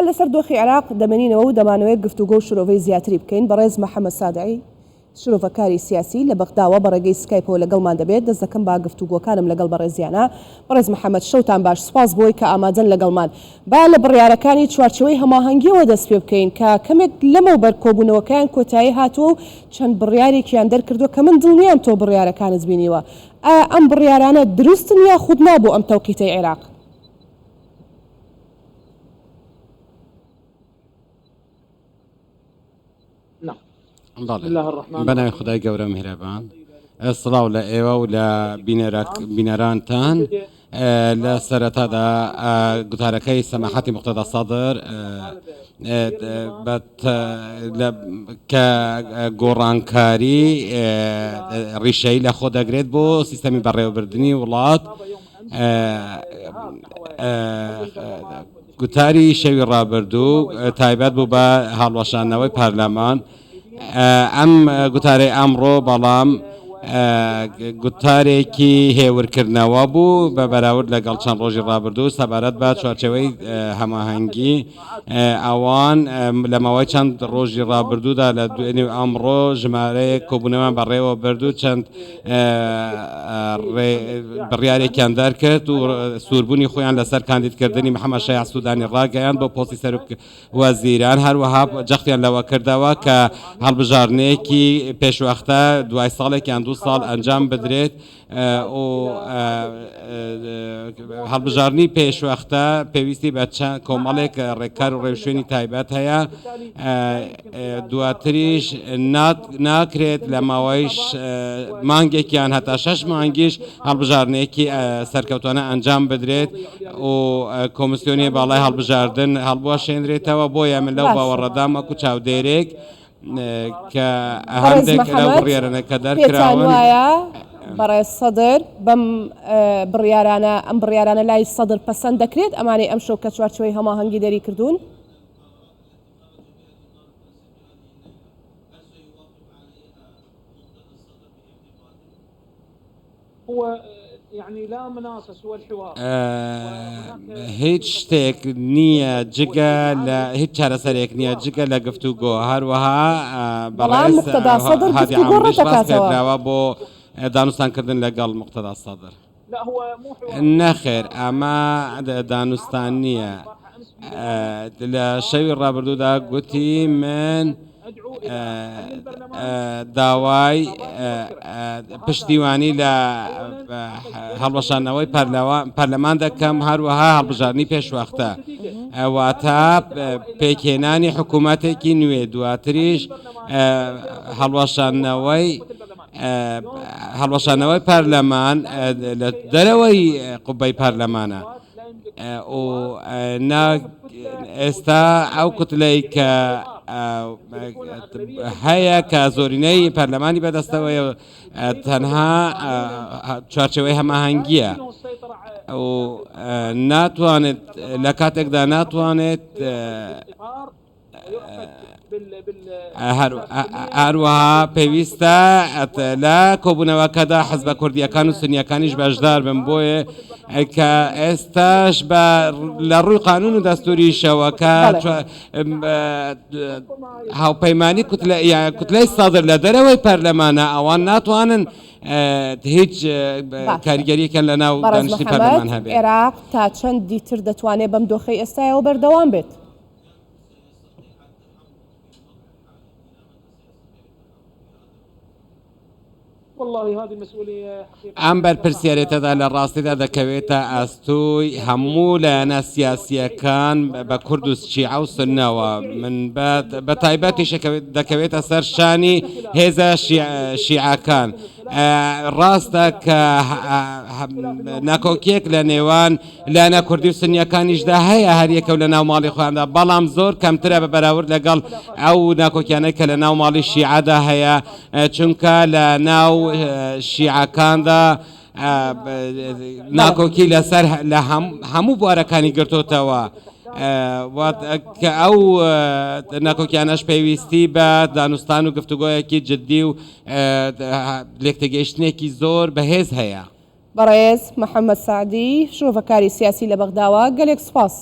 لەسەر دۆخی عێراق دەمێنینەوە و دەمانەوێت گفتوگۆ و شرۆڤەی زیاتری بکەین، بەڕێز محەمەد سادعی شرۆڤەکاری سیاسی لە بەغداوە بە ڕێگەی سکایپەوە لەگەڵمان دەبێت، دەست دەکەم بە گفتوگۆکانم لەگەڵ بەڕێزیانا. بەڕێز محەمەد شەوتان باش، سوپاس بۆی کە ئامادەن لەگەڵمان. با لە بڕیارەکانی چوارچێوەی هەماهەنگییەوە دەست پێ بکەین کە کەمێک لەمەوبەر کۆبوونەوەکەیان کۆتایی هاتووە و چەند بڕیارێکیان دەرکردووە کە من دڵنیام تۆ بڕیارەکانت بینیوە. ئایا ئەم بڕیارانە دروستن یاخود نا بۆ ئەم تەوقیتەی عێراق؟ بە ناوی خودای گەورە میهرەبان سڵاو لە ئێوە و لە بینەرانتان لە سەرەتادا گوتارەکەی سەماحەتی مقتەدا سەدر کە گۆڕانکاری ڕیشەی لە خۆ دەگرێت بۆ سیستەمی بەڕێوەبردنی وڵات گوتاری شەوی ڕابردوو تایبەت بوو بە هەڵوەشاندنەوەی پەرلەمان، ئەم گوتارەی ئەمڕۆ بەڵام گوتارێکی هێورکردنەوە بوو بە بەراورد لەگەڵ چەند ڕۆژی ڕابردوو سەبارەت بە چوارچێوەی هەماهەنگی ئەوان لە ماوەی چەند ڕۆژی ڕابردوودا لە دوێنێ و ئەمڕۆ ژمارەیەک کۆبوونەوەیان بەڕێوە برد و چەند بڕیارێکیان دەرکرد و سووربوونی خۆیان لەسەر کاندیدکردنی محەممەد شەیاع سوودانی ڕاگەیاند بۆ پۆستی سەرۆک وەزیران، هەروەها جەختیان لەوە کردەوە کە هەڵبژاردنێکی پێشوەختە دوای ساڵێک یان دوو ساڵ ئەنجام بدرێت. و هەڵبژاردنی پێشوەختە پێویستی بە چەند کۆمەڵێک ڕێککار و ڕێوشوێنی تایبەت هەیە دواتریش ناکرێت لە ماوەی مانگێکیان هەتا شەش مانگیش هەڵبژاردنێکی سەرکەوتوانە ئەنجام بدرێت و کۆمسیۆنی باڵای هەڵبژاردن هەڵبوەشێنرێتەوە بۆیە من لەو باوەڕەدام وەکو چاودێرێک کە بەڕێز هەندێک لەو محەمەد بڕیارانە کە پێتان دەرکراون وایە بەڕێز سەدر بەم بڕیارانە ئەم بڕیارانە لای سەدر پەسەند دەکرێت ئەمانەی ئەمشەو کە چوارچێوەی هەماهەنگی دەری کردوون؟ هیچ شتێک نییە جگە لە هیچ چارەسەرێک نییە جگە لە گفتوگۆ هەروەها بەڵام بەڕێز مقتەدا سەدر هادی گفتوگۆ عامریش ڕەتدەکاتەوە. ڕاسپێردراوە بۆ دانوستانکردن لەگەڵ مقتەدا سەدر. نەخێر ئەمە دانوستان نییە. لە شەوی ڕابردوودا گوتی من داوای پشتیوانی لە هەڵوەشاندنەوەی پەرلەمان دەکەم، هەروەها هەڵبژاردنی پێشوەختە، واتە پێکهێنانی حکوومەتێکی نوێ، دواتریش هەڵوەشاندنەوەی هەڵوەشانەوەی پەرلەمان لە دەرەوەی قوبەی پەرلەمانە و ئێستا ئەو کوتلەی کە هەیە کە زۆرینەی پەرلەمانی بەدەستەوەیە تەنها چوارچەوەی هەماهەنگیە و ناتوانێت لە کاتێکدا ناتوانێت هەروەها پێویستە لە کۆبوونەوەکەدا حزبە کوردیەکان و سنیەکانیش بەشدار بن بۆیە کە ئێستاش بە لە ڕووی قانون و دەستوریشەوە کە هاوپەیمانی کوتلەی سەدر لە دەرەوەی پەرلەمانە ئەوان ناتوانن هیچ کاریگەریەکیان لە ناو دانیشتنی پەرلەمان هەبێت. عێراق تا چەند دیتر دەتوانێت بەم دۆخەی ئێستایەوە بەردەوام بێت؟ ئەم بەرپرسیارێتەدا لە ڕاستیدا دەکەوێتە ئەستۆی هەموو لایەنە سیاسییەکان بە کورد و شیعە و سوننەوە، من بە تایبەتیش دەکەوێتە سەر شانی هێزە شیعەکان. ڕاستە کە ناکۆکییەک لە نێوان لایەنە کوردی و سنیەکانیشدا هەیە هەریەکە و لە ناو ماڵی خۆیاندا، بەڵام زۆر کەمترە بە بەراورد لەگەڵ ئەو ناکۆکیانەی کە لە ناو ماڵی شیعەدا هەیە، چونکە لە ناو شیعەکاندا ناکۆکی لەسەر لە هەموو بوارەکانی گرتۆتەوە کە ئەو ناکۆکیانەش پێویستی بە دانوستان و گفتوگۆیەکی جددی و لێکتێگەیشتنێکی زۆر بەهێز هەیە. بەڕێز محەمەد سەعدی، شرۆڤەکاری سیاسی لە بەغداوە، گەلێک سوپاس.